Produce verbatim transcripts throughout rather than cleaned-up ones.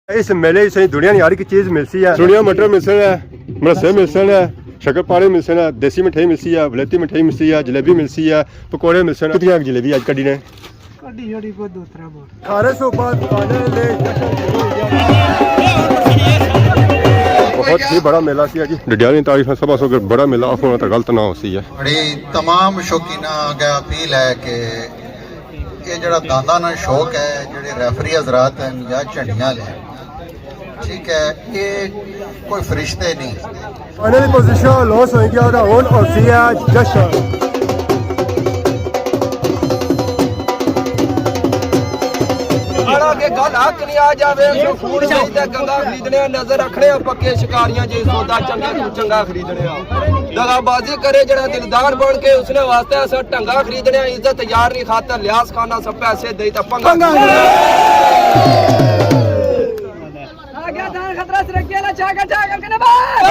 اس میلے وچ سائیں دنیا نی ہر ایک چیز ملسی ہے۔ سنیا مٹر ملسن ہے، مرسے ملسن ہے، شکر پارے ملسن ہے، دیسی مٹھائی ملسی ہے، ولایتی مٹھائی ملسی ہے، جلیبی ملسی ہے، پکوڑے ملسن ہے۔ کتنی آگ جلیبی اج کڈی نے؟ کڈی جڑی کوئی دو ترے بار۔ کھارے سو بعد کھانے لے جشن شروع ہو گیا۔ بہت ہی بڑا میلہ سی جی۔ ڈڈیال نی تاریخ سب سو اگر بڑا میلہ آخو نا تو غلط نہ ہو سی ہے۔ بڑی تمام شوقیناں اگے اپیل ہے کہ یہ جڑا دانداں نا شوق ہے، جڑے ریفری حضرات ہیں یا جھنڈیاں والے، ٹھیک ہے، یہ کوئی فرشتے نہیں۔ فائنل پوزیشن لاس ہوئی گیا تھا، ہن ہوسی ہے جشن۔ آڑا کے گل حق نہیں آ جاوے، سکول جائی تے گنگا خریدنے آ، نظر رکھنے آ پکے شکاریاں جے سودا چنگے تو چنگا خریدنے آ۔ دغا بازی کرے جڑا دلدار بن کے، اس نے واسطے اساں ڈھنگا خریدنے آ، عزت یار نی خاطر لیاس خانہ سب پیسے دئی تے پنگا۔ پنگا۔ آ گیا دان خطرہ سرکی والا چاکر، چاکر کنے بار۔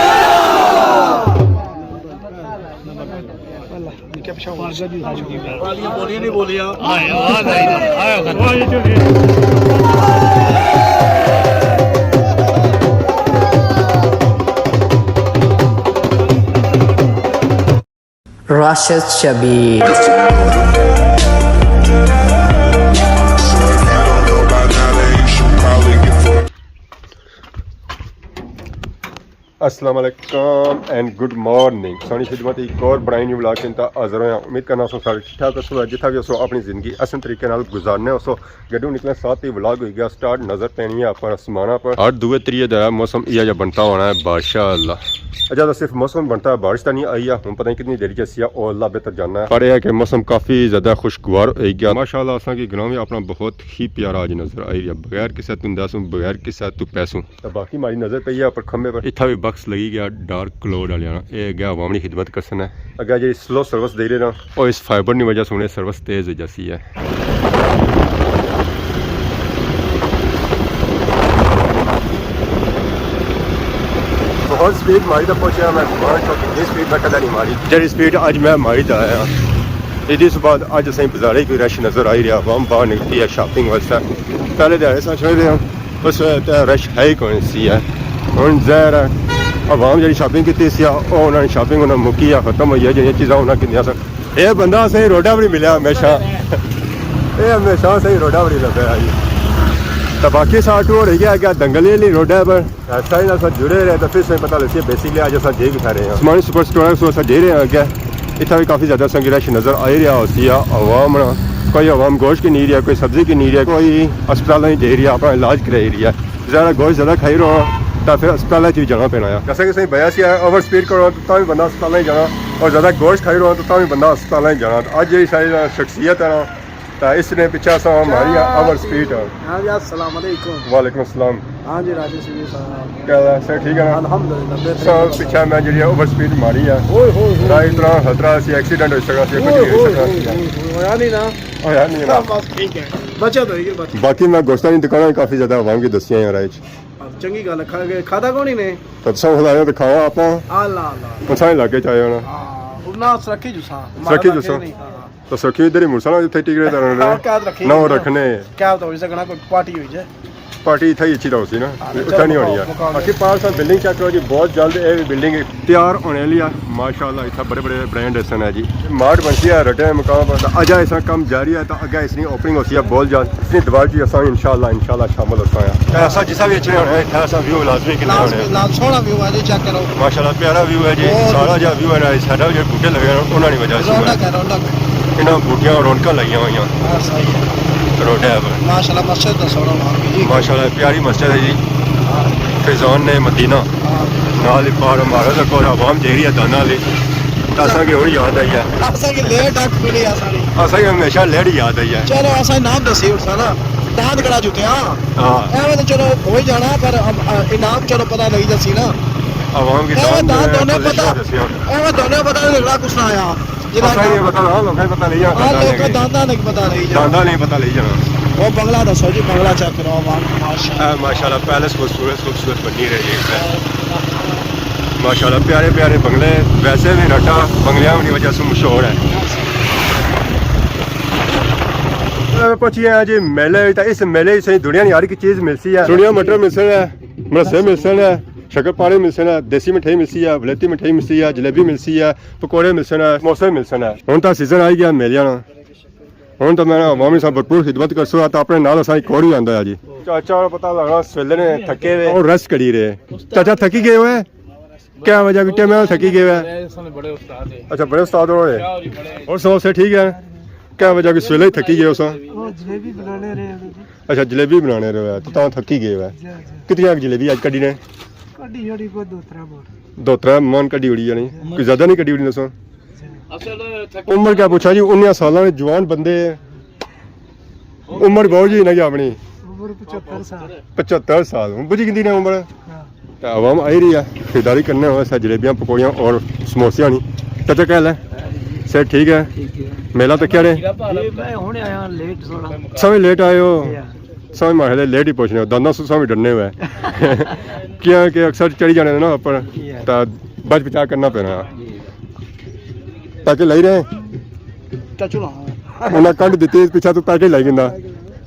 راشد شبیر۔ السلام علیکم اینڈ گڈ مارننگ۔ سانی خدمت ایک اور بڑائی نیو ولاگ کے انتا حاضر ہویا۔ امید کرنا سو سارے ٹھیک ٹھاک ہسو، جتھا بھی ہسو اپنی زندگی احسن طریقے نال گزارنے ہسو۔ گڈو نکلنے ساتھ ہی ولاگ ہوئی گیا سٹارٹ۔ نظر پینی ہے اپر آسمانہ پر۔ ہر دوے تریے دن موسم ایہا جا بنتا ہونا ہے، ماشاءاللہ۔ اجا تو صرف موسم بنتا ہے، بارش تو نہیں آئی ہے، ہن پتہ نہیں کتنی دیر چ سی ہے، او اللہ بہتر جاننا ہے۔ پر یہ ہے کہ موسم کافی زیادہ خوشگوار ہوئی گیا۔ ماشاءاللہ اساں کی گراں بھی اپنا بہت ہی پیارا اج نظر آئی رہیا، بغیر کسے توں دسوں، بغیر کسے توں پیسوں۔ تے باقی ماڑی نظر پئی ہے اپر کھمبے پر، اتھا بھی بکس لگی گیا ڈارک کلوڈ آلیاں نا۔ اے اگے عوام نی خدمت کرسن ہے۔ اگے جیڑی سلو سروس دے رہے نا، او اس فائبر نی وجہ سے انہیں سروس تیز ہو جاسی ہے۔ بہت سپیڈ ماری تے پہنچیا میں گھمان چوک، اتنی سپیڈ میں کدے نہیں ماری۔ جیڑی سپیڈ اج میں ماری تے آیا، ادی صبح اج اساں بازارے کوئی رش نظر آئی رہیا، عوام باہر نکلی ہے شاپنگ واسطے۔ پہلے دیہاڑے اساں چھوڑے رہے ہاں، اس وقت رش ہے ہی کوئی سی ہے۔ ہن ظاہر ہے عوام جیڑی شاپنگ کیتی سی، او انہاں نے شاپنگ انہاں مکی یا ختم ہوئی ہے، جیڑیاں چیزاں انہاں کیتیاں سن۔ اے بندہ اساں روڈا پر ہی ملیا ہمیشہ۔ اے ہمیشہ اساں روڈا پر ہی لبھیا جی۔ تے باقی سا ٹور ہو گیا اگے دنگلی والی روڈا پر۔ اساں نال ساتھ جڑے رہے تو پھر اساں پتہ لگسی بیسکلی اج اساں جائی کتھا رہے ہاں۔ عثمانی سپر سٹور ہے، سو اساں جائی رہے ہاں اگے۔ اتھا بھی کافی زیادہ اساں کی رش نظر آئی رہیا ہوسی، عوام نا، کوئی عوام گوشت کی نہیں رہیا، کوئی سبزی کی نہیں رہیا، کوئی ہسپتالاں ہی جائی رہیا، اپنا علاج کرائی رہیا۔ زیادہ گوشت زیادہ کھائی رہو تاں پھر ہسپتالاں چ بھی جانا پینا ہے۔ جیسا کہ اساں بیا سی اوور سپیڈ کرو تاں بھی بندہ ہسپتالاں ہی جانا، اور زیادہ گوشت کھائی رہو تاں بھی بندہ ہسپتالاں ہی جانا۔ اج جیڑی ساری شخصیت ہے نا، تے اس نے پچھے اساں ماری ہے اوور سپیڈ۔ ہاں جی، السلام علیکم۔ وعلیکم السلام۔ ہاں جی، راجو شبیر صاحب۔ کیا حال ہے؟ سر ٹھیک ہے نا؟ الحمدللہ، بہترین۔ سر پچھے میں جیڑی اوور سپیڈ ماری ہے۔ اوئے ہوئے ہوئے۔ نہ اتنا خطرہ سی، ایکسیڈنٹ ہو سکنا سی، کچھ اوئے نہیں ہو ہوئے سکنا ہوئے سی۔ ہوئے ہوئے۔ ہویا نہیں نا؟ ہویا نہیں نا۔ بس ٹھیک ہے۔ بچت ہوئی گئی، بچت۔ باقی میں گوشتاں نی دکاناں کافی زیادہ عوام کی دسیاں ہیں رائے چ۔ چنگی گل ہے، کھا-، کھادا کون ہی نے؟ تے تساں خدا نے تے کھاواں آپاں۔ اللہ، اللہ۔ تساں علاقے چ آئے ہو نا۔ ہاں، انہاں سرکھی جو سا، سرکھی جو سا۔ ہاں۔ تو سرکھی ادھر ہی مرسا نا جتھے ٹکرے تے رہنے۔ ہاں، کیا رکھی نہ ہوئی ہے؟ رکھنے۔ کیا تو ہوئی سکنا کوئی پارٹی ہوئی جائے۔ پارٹی اتھا ہی اچھی تو ہوسی نا، ہاں، اتھا چلو نہیں ہونی ہے۔ مقام ہے۔ باقی پار سا بلڈنگ چیک کرو جی، بہت جلد اے بھی بلڈنگ تیار ہونے والی ہے۔ ماشاءاللہ، اتھا بڑے بڑے برانڈ ایسے ہیں جی۔ مارٹ بنسی ہے رٹے مقام پر۔ اجا ایسا کم جاری ہے، تو اگے اس نی اوپننگ ہوسی ہے، بول جان۔ اس نی دیوار جی اساں انشاءاللہ، انشاءاللہ شامل ہوساں۔ تے اساں جسا بھی اچھنے ہونے، اتھا اساں ویو لازمی کنے ہونے۔ لازمی، لازمی، سوہنا ویو ہے جی، چیک کرو۔ ماشاءاللہ، پیارا ویو ہے جی۔ بہت سارا جا ویو ہے نا، سارا جو بوٹے لگے ہوئے، انہاں نی وجہ سے رونق ہے، رونق۔ انہاں بوٹیاں رونقاں لگیاں ہوئیاں۔ ہاں، صحیح ہے۔ روڈے پر۔ ماشاءاللہ، مسجد دا سوہنا نام ہے جی۔ ماشاءاللہ، پیاری مسجد ہے جی۔ ہاں۔ فیضان مدینہ۔ ہاں۔ نال ہی پار مارا دا کور عوام جائی رہی ہے دانا لے۔ تے اساں کی ہن یاد آئی ہے۔ اساں کی لیٹ اکھ کھلی ہے ساری۔ اساں کی ہمیشہ لیٹ یاد آئی ہے۔ چلو، اساں نام دسی اٹھساں نا۔ داند کڑا جتیا۔ ہاں۔ ایویں تے چلو ہوئی جانا، پر ہم، آ، انعام چلو پتہ لگی جاسی نا۔ عوام کی ایویں داند داند ہونے پوزیشن پتہ، دسیا۔ ایویں داندے پتہ نہیں لگنا کس طرح آیا۔ جناب، اساں کی پتہ نا، لوکاں کی پتہ لگی جانا، ہاں، دانداں لوکاں کی۔ دانداں نہیں پتہ لگی جانا۔ دانداں نہیں پتہ لگی جانا۔ وہ بنگلہ دسو جی، بنگلہ چیک کرو، عوام، ماشاءاللہ۔ اے ماشاءاللہ، پیلس خوبصورت، خوبصورت بنی رہی ہے۔ ماشاءاللہ، پیارے پیارے بنگلے، ویسے بھی رٹا بنگلیاں کی وجہ سے مشہور ہے۔ پہنچی گئے ہیں جی میلے وچ، تے اس میلے وچ سائیں دنیا نی ہر ایک چیز ملسی ہے۔ سوڑیاں مٹر ملسن ہے، مرسے ملسن ہے، شکر پاڑے ملسن ہے، دیسی مٹھائی ملسی ہے، ولیتی مٹھائی ملسی ہے، جلیبی ملسی ہے، پکوڑے ملسن ہے، سموسے ملسن ہے۔ ہن تاں سیزن آئی گیا میلیاں نا، ہن تاں میں عوام نی سا بھرپور خدمت کرسو، تاں اپنے نال اساں ایک ہور وی آندا ہے جی۔ چاچا ہور پتہ لگنا سویلے نے تھکے ہوئے اور ریسٹ کری رہے۔ چاچا تھکی گئے ہوئے؟ کیا وجہ کہ ٹائم نال تھکی گئے ہوئے؟ بڑے استاد ہیں۔ اچھا، بڑے استاد ہوئے۔ اور سب سے ٹھیک ہے؟ کیا وجہ کہ سویلے ہی تھکی گئے ہو سو؟ وہ جلیبی بنانے رہے ہیں جی۔ اچھا، جلیبی بنانے رہے ہو، تو تاں تھکی گئے ہوئے۔ جی، جی۔ کتنی آگ جلیبی اج کڈی نے؟ کڈی چھوڑی کوئی دو ترے من۔ دو ترے من کڈی اڑی جانی۔ کوئی زیادہ نہیں کڈی اڑی دسو۔ جی۔ عمر کیا پوچھا جی، انیاں سالاں نے جوان بندے۔ عمر بہو جی انہاں کی اپنی؟ عمر پچہتر سال۔ پچہتر سال۔ ہن پجی گندی نے عمر؟ ہاں۔ تے عوام آئی رہی ہے خریداری کرنے واسطے جلیبیاں، پکوڑیاں اور سموسیاں نی۔ چاچا کیا حال ہے؟ صحت ٹھیک ہے؟ ٹھیک ہے۔ میلہ تکیا نے؟ جی، میں ہن آیا لیٹ تھوڑا۔ سویں لیٹ آئے ہو؟ جی ہاں۔ سویں ماڑے لیٹ ہی پہنچنے ہو، دانداں سو سویں ڈرنے ہوئے۔ کیا کہ اکثر چڑھی جانے نا اوپر، جی ہاں۔ تے بچ بچا کرنا پینا۔ جی۔ پیکج لائی رہے؟ چاچو نا۔ انہاں کنڈ دتی، اس پیچھے تو پیکج لائی گندا۔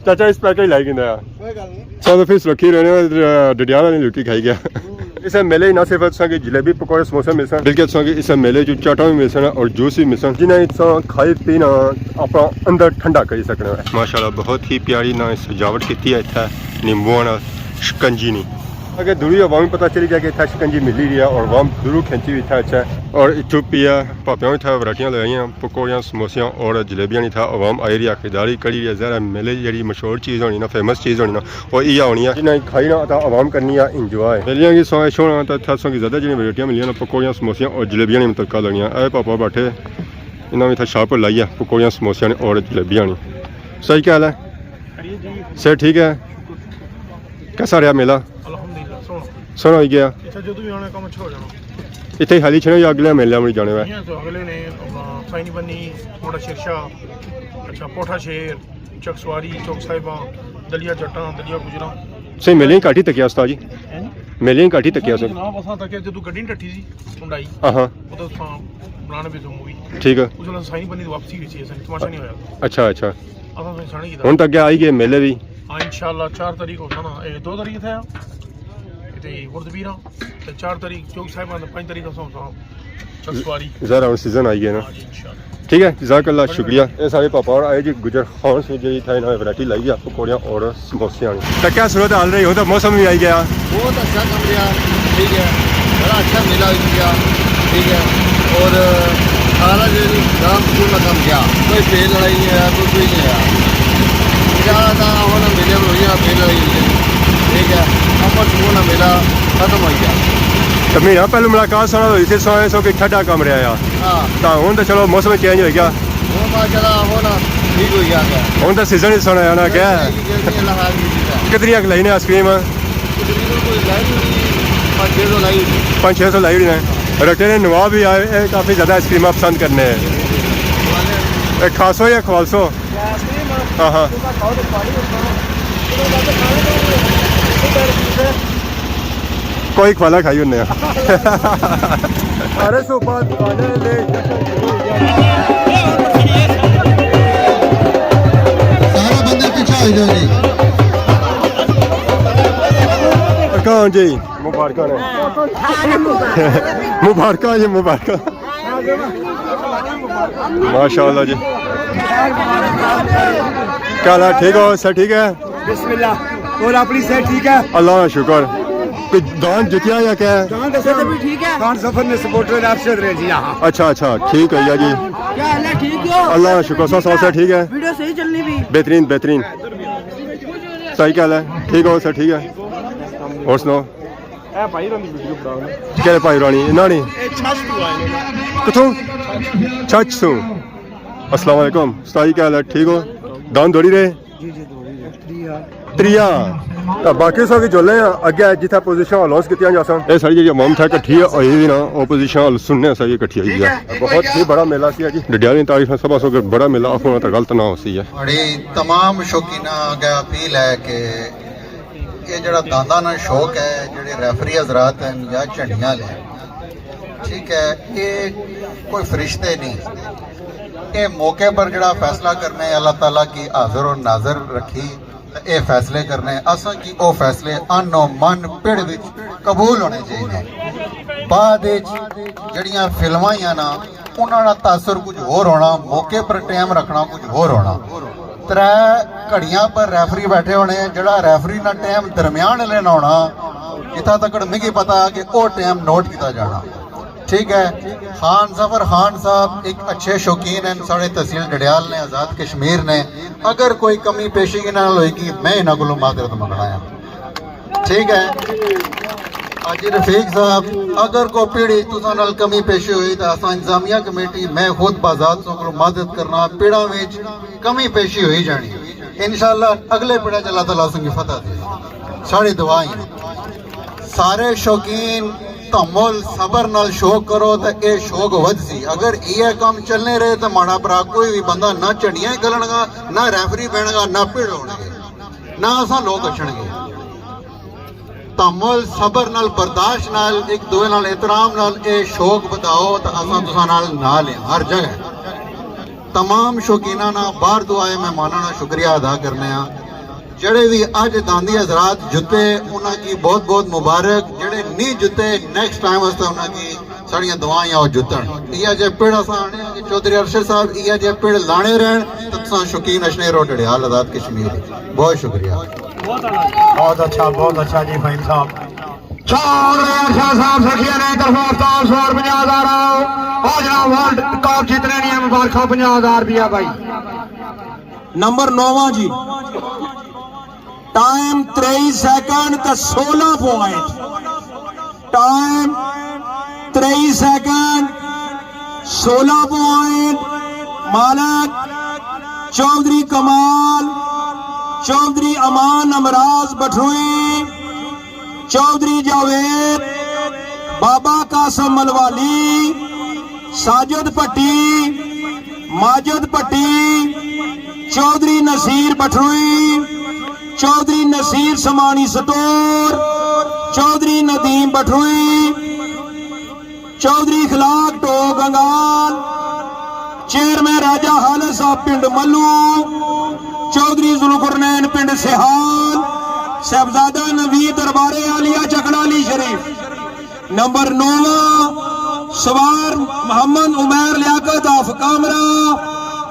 چاچا اس پیکج لائی گندا۔ کوئی گل نہیں۔ چلو پھر سرکھی رہنے، ڈڈیالا نے لکی کھائی گیا۔ اس میلے نہ صرف تساں کی جلیبی، پکوڑے، سموسے ملسن، بلکہ تساں کی اس میلے جو چاٹاں بھی ملسن اور جوس بھی ملسن، جنہیں تساں کھائی پینا اپنا اندر ٹھنڈا کری سکنے ہو۔ ماشاءاللہ، بہت ہی پیاری نہ سجاوٹ کیتی ہے اتھے نیمبو نال شکنجی نی۔ اگر دوروں عوام پتہ چلی جائے کہ اتھا شکنجی ملی رہی ہے اور عوام دوروں کھینچی بھی اتھا اچھا ہے اور اتھوں پیا پاپیاں بھی اتھا ورائٹیاں لگائیاں، پکوڑیاں، سموسیاں اور جلیبیاں نہیں تھا، عوام آئی رہی ہے، خریداری کری رہی ہے۔ ظاہر ہے میلے جی مشہور چیز ہونی نا، فیمس چیز ہونی نا، وہ یہ ہونی ہے۔ جنہیں کھائی نا تھا عوام کرنی ہے انجوائے۔ میلیاں کی سوائے چھوڑا تو اتھا سوں کی زیادہ جنہیں ورائٹیاں ملیاں نا، پکوڑیاں، سموسیاں اور جلیبیاں نہیں متعلقہ لگیاں۔ اے پاپا بیٹھے، انہاں بھی اتھا شاپ پر لائی ہے پکوڑیاں، سموسیاں نے اور جلیبیاں نہیں۔ صحیح کیا حال ہے؟ سر ٹھیک ہے؟ کیسا رہا میلہ؟ الحمدللہ، سوہنا۔ سوہنا ہوئی گیا۔ اتھے جدوں وی آنا کم اچھا ہو جانا۔ اتھے ہی خالی چھڑے یا اگلے میلے میں جانے ہوئے؟ جی ہاں، تو اگلے نے اپنا سائنی بنی، موٹا شیر شاہ، اچھا، پوٹھا شیر، چوک سواری، چوک صاحباں، دلیا جٹاں، دلیا گجراں۔ صحیح، میلے ہی گھٹ ہی تکیا استاد جی۔ ہیں؟ میلے ہی گھٹ ہی تکیا سر۔ جناب، اساں تکیا جدوں گڈی نی ٹٹی سی، ہنڈائی۔ ہاں ہاں۔ ادوں اساں بنانے پے سو مووی۔ ٹھیک ہے۔ اس ویلے سائنی بنی واپسی وچ سی، اساں تماشا نہیں ہویا۔ اچھا اچھا۔ اساں سائنی کیتا۔ ہن تک آئی گئے میلے بھی۔ ہاں، انشاءاللہ چار تاریخ ہوساں نا، اے دو تاریخ تھے ہاں۔ تے خورد پیراں، تے چار تاریخ چوک صاحباں، تے پنج تاریخ اساں ہوساں چوک سواری۔ ظاہر ہے ہن سیزن آئی گیا نا۔ ہاں جی، انشاءاللہ۔ ٹھیک ہے، جزاک اللہ، شکریہ۔ اے سارے پاپا اور آئے جی گجر خان سے جی تھا انہاں نے ورائٹی لائی ہے پکوڑیاں اور سموسیاں نے۔ تے کیا صورت حال رہی؟ ہن تاں موسم بھی آئی گیا۔ بہت اچھا کم رہا، ٹھیک ہے، بڑا اچھا میلہ ہوئی گیا، ٹھیک ہے، اور سارا جو ہے نی آرام سکون نا کم گیا، کوئی بے لڑائی نہیں ہویا، کوئی کوئی نہیں ہویا۔ اشارہ تھا ہن میلے پر ہوئی ہے، بے لڑائی ہوئی ہے، ٹھیک ہے، امن سکون نا میلہ ختم ہوئی گیا۔ تے مہینہ پہلے ملاقات سارا ہوئی سی، سونے سو کہ ٹھڈا کم رہا ہے۔ ہاں۔ تاں ہن تاں چلو موسم چینج ہوئی گیا۔ ہن ماشاءاللہ ہن ٹھیک ہوئی گیا۔ ہن تاں سیزن ہی سونا ہے نا، کیا ہے؟ ٹھیک ہے جی، اللہ خیر کیتی ہے۔ کتنی اک لائی نے آئس کریم؟ تقریباً کوئی لائی ہوئی پانچ چھ سو لائی ہوئی۔ پانچ چھ سو لائی ہوئی نے۔ رٹے نے نواب بھی آئے، اے کافی زیادہ آئس کریم پسند کرنے ہیں۔ اے کھاسو یا کھوالسو؟ آئس کریم؟ ہاں ہاں۔ کوئی کھوالا کھائی ہونے ہیں۔ سارے سو بعد کھانے لے۔ سارے بندے پیچھے ہو جاؤ جی۔ کہاں جی؟ مبارکاں نے۔ مبارکاں جی، مبارکاں۔ ماشاءاللہ جی۔ کیا حال ہے؟ ٹھیک ہو؟ سب ٹھیک ہے؟ بسم اللہ۔ اور اپنی صحت ٹھیک ہے؟ اللہ کا شکر۔ کوئی دان جتیا یا کیا ہے؟ دان دسو۔ ٹھیک ہے۔ خان سفر نے سپورٹر نے ارشد رہے جی یہاں۔ اچھا اچھا، ٹھیک ہے جی۔ کیا حال ہے؟ ٹھیک ہو؟ اللہ کا شکر، سب سب سے ٹھیک ہے؟ ویڈیو صحیح چلنی بھی؟ بہترین بہترین۔ صحیح کیا حال ہے؟ ٹھیک ہو سر؟ ٹھیک ہے۔ اور سناؤ؟ اے بھائی رانی ویڈیو بنا۔ کہڑے بھائی رانی؟ انہاں نے؟ اے چھچ تو آئے نے۔ کتھوں؟ چھچ سوں۔ السلام علیکم۔ استاد جی کیا حال ہے؟ ٹھیک ہو؟ دان دوڑی رہے؟ جی جی، دوڑی رہے۔ تریا۔ تریا۔ تاں باقی سب جلے ہیں اگے جتھے پوزیشن اناؤنس کیتیاں جاسن۔ اے ساری جیڑھی عوام تھا کٹھی ہوئی ہوئی نا، او پوزیشن سننے ساری کٹھی ہوئی ہے۔ بہت ہی بڑا میلہ سی جی۔ ڈڈیال نی تعریف سب سو بڑا میلہ آخو نا تاں غلط نہ ہو سی ہے۔ بڑی تمام شوقیناں اگے اپیل ہے کہ یہ جڑا دانداں نا شوق ہے، جڑے ریفری حضرات ہیں یا جھنڈیاں والے ہیں، ٹھیک ہے، یہ کوئی فرشتے نہیں، اے موقع پر جڑا فیصلہ کرنے، اللہ تعالیٰ کی حاضر و ناظر رکھی، تے اے فیصلے کرنے، اساں کی او فیصلے ان و من پڑ وچ قبول ہونے چاہیے۔ بعد وچ جڑیاں فلماں ہیاں نا، انہاں نا تاثر کچھ ہور ہونا، موقع پر ٹائم رکھنا کچھ ہور ہونا۔ ترے گھڑیاں پر ریفری بیٹھے ہونے، جڑا ریفری نا ٹائم درمیان لینا ہونا، جتھا تک مکی پتا کہ او ٹائم نوٹ کیتا جانا۔ ٹھیک ہے، خان ظفر خان صاحب ایک اچھے شوقین ہیں، ساڑے تحصیل ڈڈیال نے، آزاد کشمیر نے۔ اگر کوئی کمی پیشی انہاں نال ہوئی گی، میں انہاں کولوں معذرت منگنا ہے۔ ٹھیک ہے، حاجی رفیق صاحب، اگر کوئی پیڑی تساں نال کمی پیشی ہوئی تو اساں انتظامیہ کمیٹی، میں خود بازاد سو کولوں معذرت کرنا، پیڑاں وچ کمی پیشی ہوئی جانی۔ انشاءاللہ اگلے پیڑا چ اللہ تعالیٰ اساں کی فتح دے۔ ساڑی دعا ہی۔ سارے شوقین تحمل صبر نال شوق کرو تے اے شوق ودھ سی۔ اگر یہ کام چلنے رہے تو ماڑا بھرا کوئی بھی بندہ نہ چڑیاں گلن گا، نہ ریفری بہن گا، نہ پیڑ ہون گے، نہ اساں لوگ اچھن گے۔ تحمل صبر نال، برداشت نال، ایک دوے نال احترام نال اے شوق ودھاؤ تے اساں تساں نال نال ہیں ہر جگہ۔ تمام شوقیناں نا باہر تو آئے مہماناں نا شکریہ ادا کرنے ہاں۔ جڑے بھی اج داندی حضرات جتے، انہاں کی بہت بہت مبارک۔ جڑے نہیں جتے، نیکسٹ ٹائم واسطے انہاں کی ساڑیاں دعائیں او جتن۔ ایہا جے پڑ اساں آنے ہاں کہ چوہدری ارشد صاحب ایہا جے پڑ لانے رہن تے تساں شوقین اچھنے رہو ڈڈیال آزاد کشمیر۔ بہت شکریہ۔ بہت اچھا، بہت اچھا جی فہیم صاحب۔ چوہدری ارشد صاحب سخیا نے طرف افتاب سوار پنجاہ ہزار آؤ۔ او جناب ورلڈ کپ جیتنے نی مبارکاں، پنجاہ ہزار روپیہ بھائی۔ نمبر نوواں جی، ٹائم تریئی سیکنڈ تے سولہ پوائنٹ۔ ٹائم تریئی سیکنڈ، سولہ پوائنٹ۔ مالک چوہدری کمال، چوہدری امان امراض بٹھروئی، چوہدری جاوید، بابا قاسم ملوالی، ساجد پٹی، ماجد پٹی، چوہدری نصیر بٹھروئی، چوہدری نصیر سمانی سٹور، چوہدری ندیم بٹھروئی، چوہدری اخلاق ٹوک انگال، چیئرمین راجہ خالد صاحب پنڈ ملو، چوہدری ذوالقرنین پنڈ سہال، صاحبزادہ نوید دربار عالیہ چکڑالی شریف۔ نمبر نوواں، سوار محمد عمیر لیاقت آف کامرا،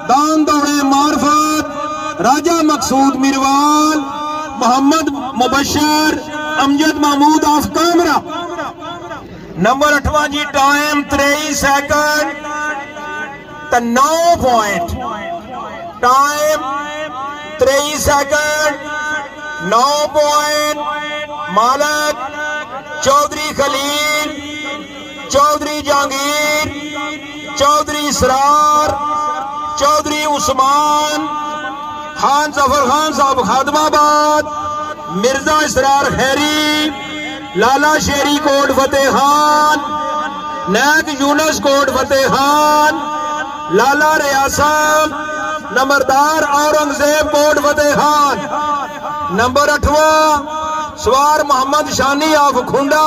دان دوڑے معرفت، راجہ مقصود میروال، محمد مبشر، امجد محمود آف کامرا۔ نمبر اٹھواں جی، ٹائم تریئی سیکنڈ تے نو پوائنٹ۔ ٹائم تریئی سیکنڈ، نو پوائنٹ۔ مالک چوہدری خلیل، چوہدری جہانگیر، چوہدری اسرار، چوہدری عثمان، خان ظفر خان صاحب خادم آباد، مرزا اسرار خیری، لالا شیری کوٹ فتح خان، نیک یونس کوٹ فتح خان، لالا ریاست، نمبردار اورنگزیب کوٹ فتح خان۔ نمبر اٹھواں، سوار محمد شانی آف کھنڈا،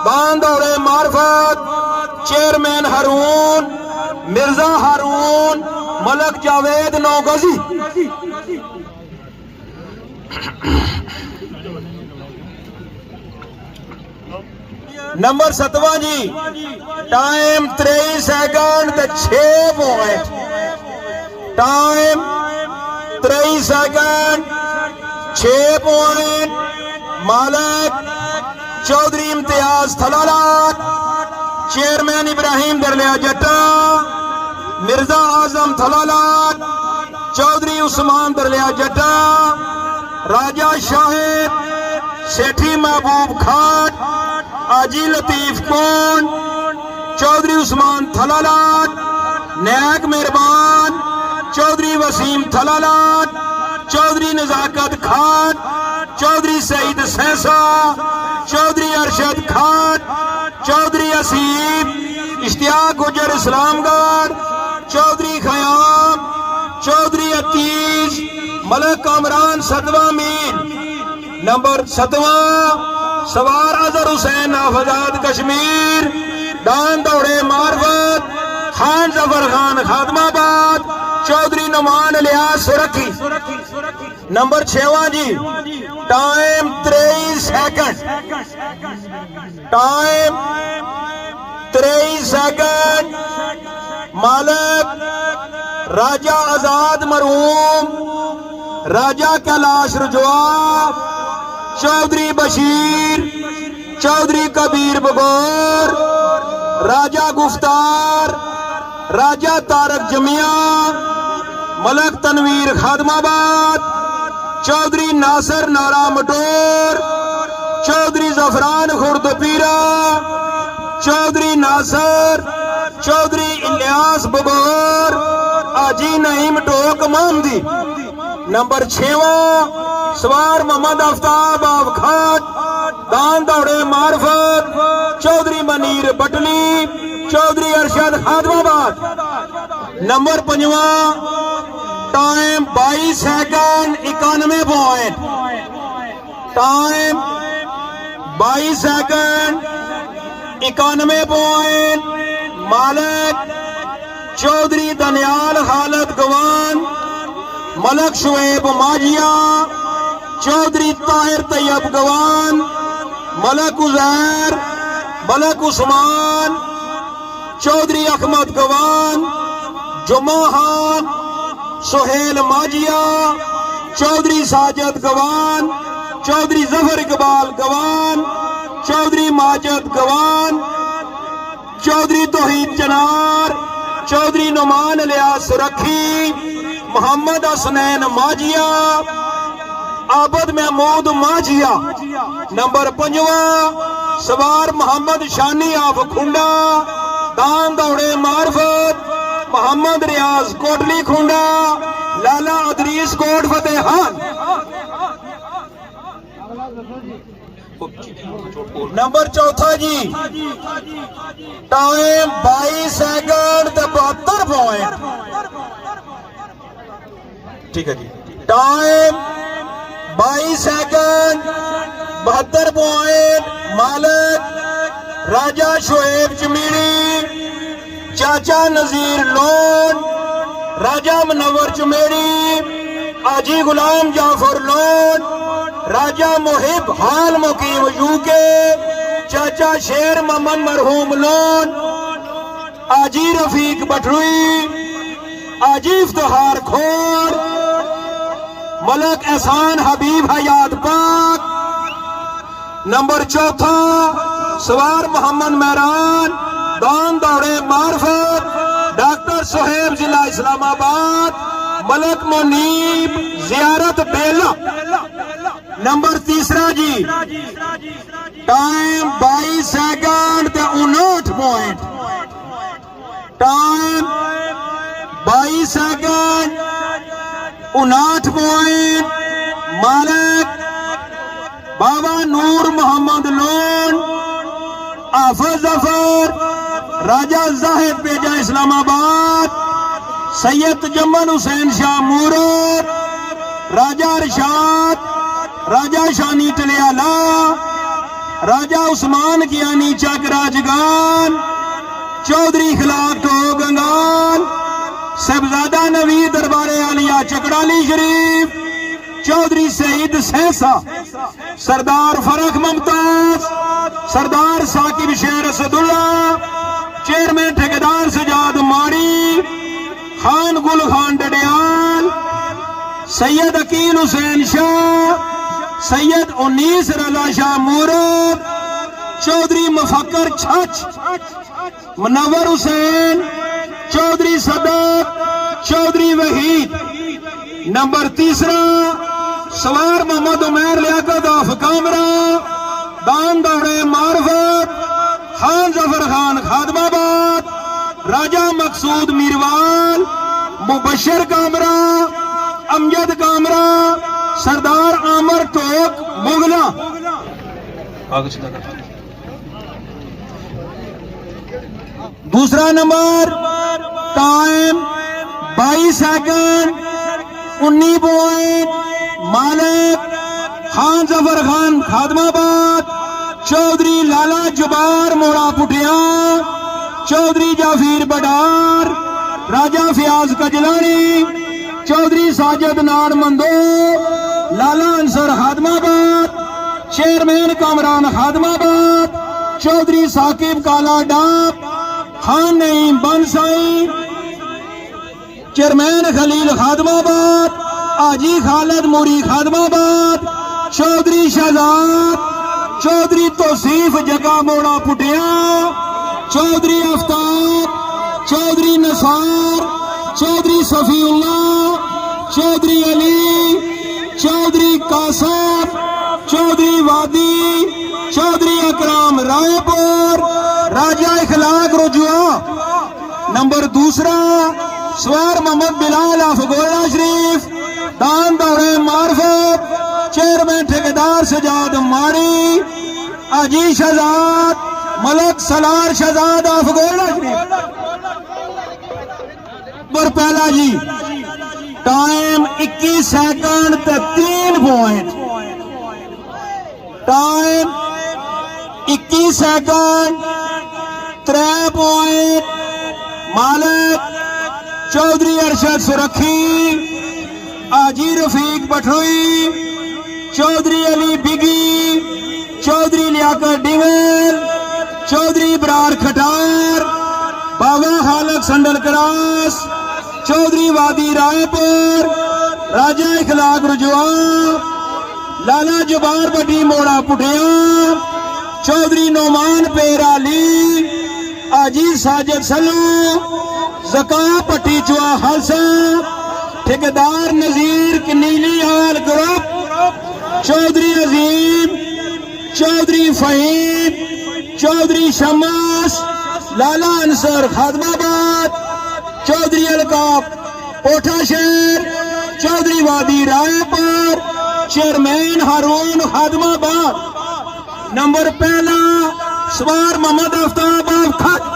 دان دوڑے معرفت، چیئرمین ہارون، مرزا ہارون، ملک جاوید نوگزی۔ نمبر ستواں جی، ٹائم تریئی سیکنڈ تے چھ پوائنٹ۔ ٹائم تریئی سیکنڈ، چھ پوائنٹ۔ مالک چوہدری امتیاز تھلالات، چیئرمین ابراہیم درلیا جٹا، مرزا اعظم تھلالات، چوہدری عثمان درلیا جٹا، راجہ شاہد، سیٹھی محبوب کھاٹ، حاجی لطیف پونڈ، چوہدری عثمان تھلالات، نیک مہربان، چوہدری وسیم تھلالات، چوہدری نزاکت کھاٹ، چوہدری سعید سینسا، چوہدری ارشد کھاٹ، چوہدری حسیب، اشتیاق گجر اسلام گڑھ، چوہدری خیام، چوہدری عتیش، ملک کامران ستواں مین۔ نمبر ستواں، سوار اظہر حسین آف آزاد کشمیر، دان دوڑے معرفت، خان ظفر خان خادم آباد، چوہدری نعمان الیاس سرکی۔ نمبر چھیواں جی، ٹائم تریئی سیکنڈ، ٹائم تریئی سیکنڈ، مالک راجہ آزاد مرحوم، راجہ کیلاش رجوا، چوہدری بشیر، چوہدری کبیر بگور، راجہ گفتار، راجہ طارق جمیا، ملک تنویر خادم آباد، چوہدری ناصر نارا مٹور، چوہدری زعفران خردپیرا، چوہدری ناصر، چوہدری الیاس بگور، حاجی نعیم ٹوک محمدی۔ نمبر چھیواں، سوار محمد آفتاب آف کھاٹ، دان دوڑے معرفت، چوہدری منیر بٹلی، چوہدری ارشد خادم آباد۔ نمبر پنجواں، ٹائم بائی سیکنڈ، اکانوے پوائنٹ۔ ٹائم بائی سیکنڈ، اکانوے پوائنٹ، مالک چوہدری دانیال خالد گوان، ملک شعیب ماجیا، چوہدری طاہر طیب گوان، ملک عزیر، ملک عثمان، چوہدری احمد گوان، جمعہ خان، سہیل ماجیا، چوہدری ساجد گوان، چوہدری ظفر اقبال گوان، چوہدری ماجد گوان، چوہدری توحید چنار، چوہدری نعمان الیاس سرکی، محمد حسنین ماجیا، عابد محمود ماجیا۔ نمبر پنجواں، سوار محمد شانی آف کھنڈا، دان دوڑے معرفت، محمد ریاض کوٹلی کھنڈا، لالا ادریس کوٹ فتح خان۔ نمبر چوتھا جی، ٹائم بائی سیکنڈ تے بہتر پوائنٹ۔ ٹھیک ہے جی، ٹائم بائی سیکنڈ، بہتر پوائنٹ، مالک راجہ شعیب چمیڑی، چاچا نذیر لون، راجہ منور چمیڑی، حاجی غلام جعفر لون، راجہ محب حال مقیم یو کے، چاچا شیر محمد مرحوم لون، حاجی رفیق بٹروئی، حاجی افتخار کھوڑ، ملک احسان حبیب حیات پاک۔ نمبر چوتھا، سوار محمد مہران، دان دوڑے معرفت، ڈاکٹر صہیب ضلع اسلام آباد، ملک منیب زیارت بیلا۔ نمبر تیسرا جی، ٹائم بائی سیکنڈ تے انہٹھ پوائنٹ۔ ٹائم بائی سیکنڈ، انہٹھ پوائنٹ، مالک بابا نور محمد لون، حافظ ظفر، راجہ زاہد پیجا اسلام آباد، سید جمن حسین شاہ مورت، راجہ ارشاد، راجہ شانی ٹلیالہ، راجہ عثمان کیانی چک راجگان، چوہدری اخلاق ٹوک گنگال، صاحبزادہ نوید دربار عالیہ چکڑالی شریف، چوہدری سعید سہسا، سردار فرخ ممتاز، سردار ثاقب شیر اسداللہ، چیئرمین ٹھیکیدار سجاد ماڑی، خان گل خان ڈڈیال، سید عقیل حسین شاہ، سید انیس رضا شاہ مورب، چوہدری مفکر چھچ، منور حسین، چوہدری صدق، چوہدری وحید۔ نمبر تیسرا، سوار محمد عمیر لیاقت آف کامرا، دان دوڑے معرفت، خان ظفر خان خادم آباد، راجہ مقصود میروال، مبشر کامرا، امجد کامرا، سردار عامر ٹوک مغلاں۔ دوسرا نمبر، ٹائم بائی سیکنڈ، انی پوائنٹ، مالک خان ظفر خان خادم آباد، چوہدری لالا جبار موڑا پٹیاں، چوہدری جعفیر بڈار، راجہ فیاض کجلانی، چوہدری ساجد ناڑ مندو، لالا انصر خادم آباد، چیئرمین کامران خادم آباد، چوہدری ثاقب کالا ڈاپ، خان نعیم بن سائیں، چیئرمین خلیل خادم آباد، حاجی خالد موری خادم آباد، چوہدری شہزاد، چوہدری توصیف جگہ موڑا پٹیا، چوہدری آفتاب، چوہدری نثار، چوہدری صفی اللہ، چوہدری علی، چوہدری قاسم، چوہدری وادی، چوہدری اکرام رائے پور، راجہ اخلاق رجوع۔ نمبر دوسرا، سوار محمد بلال آف گولڈا شریف، دان دورہ معرفت، چیئرمین ٹھیکیدار سجاد ماڑی، حاجی شہزاد، ملک سالار شہزاد آف گولڈا شریف۔ نمبر پہلا جی، ٹائم اکی سیکنڈ تے تین پوائنٹ۔ ٹائم اکی سیکنڈ، ترے پوائنٹ۔ مالک چوہدری ارشد سرکھی، حاجی رفیق بٹھروئی، چوہدری علی بگی، چوہدری لیاقت ڈیول، چوہدری برار کھٹار، بابا خالق سنڈل کراس، چوہدری وادی رائے پور، راجہ اخلاق رجوع، لالا جبار بٹی موڑا پٹھیا، چوہدری نعمان پیر علی، حاجی ساجد سلو، زکا پٹی چوا خالصہ، ٹھیکیدار نذیر کنیلی آل گروپ، چوہدری عظیم، چوہدری فہیم، چوہدری شمس، لالا انصر خادم آباد، چوہدری الکاپ پوٹھا شہر، چوہدری وادی رائے پور، چیئرمین ہارون خادم آباد۔ نمبر پہلا، سوار محمد آفتاب آف کھٹ۔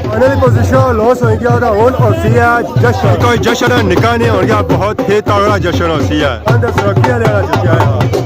فائنل پوزیشن لاس ہوئی گیا تھا، ہن ہوسی ہے جشن۔ کوئی جشن نکا نہیں ہو گیا، بہت ہی تگڑا جشن ہوسی ہے۔ اندر سرکی والے والا جتیا ہے۔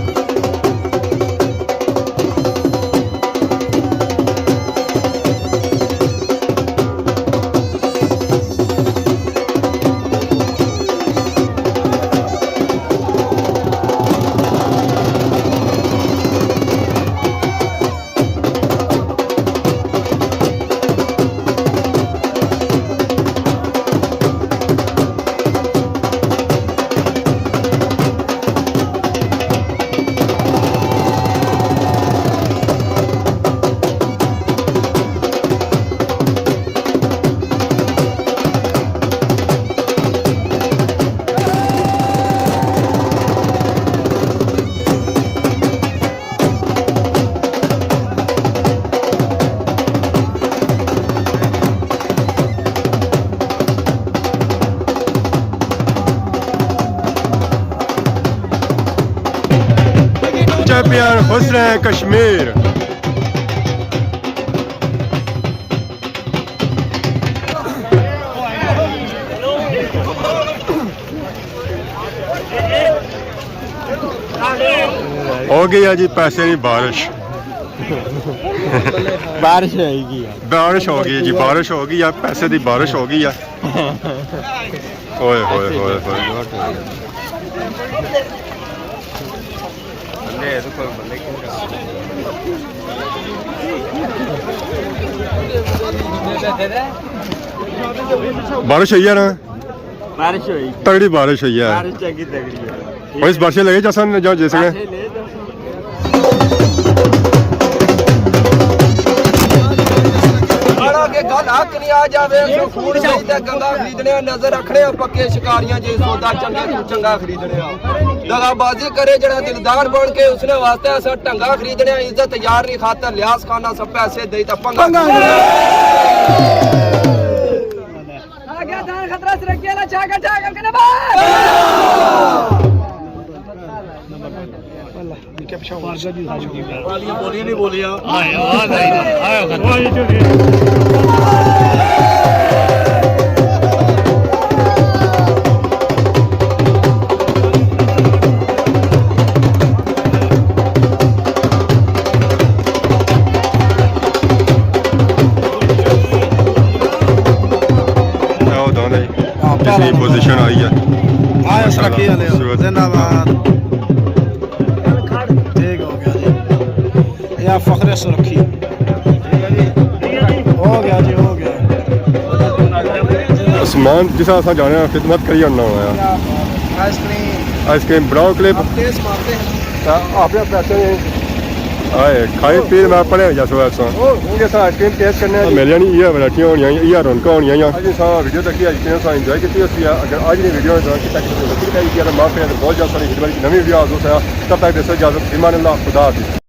چیمپئن حسن کشمیر۔ ہو گئی ہے جی پیسے نی بارش۔ بارش ہوئی گئی ہے۔ بارش ہو گئی ہے جی، بارش ہو گئی ہے، پیسے دی بارش ہو گئی ہے۔ اوئے ہوئے ہوئے ہوئے۔ بارش ہوئی ہے نا؟ بارش ہوئی۔ تگڑی بارش ہوئی ہے۔ بارش چنگی تگڑی ہے۔ اور اس بارشیں لگے جاسن جاؤ جیسے کہ بارشیں لے جاسن۔ یہ گل حق نہیں آ جاوے، سکول جائی تے گنگا خریدنے آ، نظر رکھنے آ پکے شکاریاں جے سودا چنگے تو چنگا خریدنے آ۔ دغا بازی کرے جڑا دلدار بن کے، اس نے واسطے اساں ڈھنگا خریدنے آ، عزت یار نی خاطر لیاس خانہ سب پیسے دئی تے پنگا۔ آگے دان خطرہ سرکی والا چاکر چاکر کنے بار۔ بولیاں نہیں بولیاں۔ آؤ داں دے۔ ہاں، اس کی پوزیشن آئی ہے۔ ہاں، اس کا کیا لیا؟ خوبصورت۔ زندہ باد۔ ٹھیک ہو گیا جی۔ یا فخر سرخی۔ ہو گیا جی، ہو گیا۔ عثمان، جس طرح اساں جانے آں، خدمت کری آنا ہوا ہے۔ آئس کریم۔ آئس کریم، براؤن کلپ۔ آپ ٹیسٹ مارتے ہیں۔ آ، اپنے پیسے نے۔ آئے، کھائی پی میں پڑھے جا سو ایسا۔ ہوں جیسا آئس کریم ٹیسٹ کرنے آں۔ میرے نہیں، یہ ورائٹیاں ہونیاں، یہ رونقاں ہونیاں۔ اج اساں ویڈیو تکی، اج اساں انجوائے کیتی ہوسی۔ اگر اج نی ویڈیو تساں کیتا کہ تساں کیتا کہ معاف کرے، بہت زیادہ ساری خدمت نویں ویڈیو حاضر ہوسا۔ تب تک دیسو اجازت، فی امان اللہ، خدا حافظ۔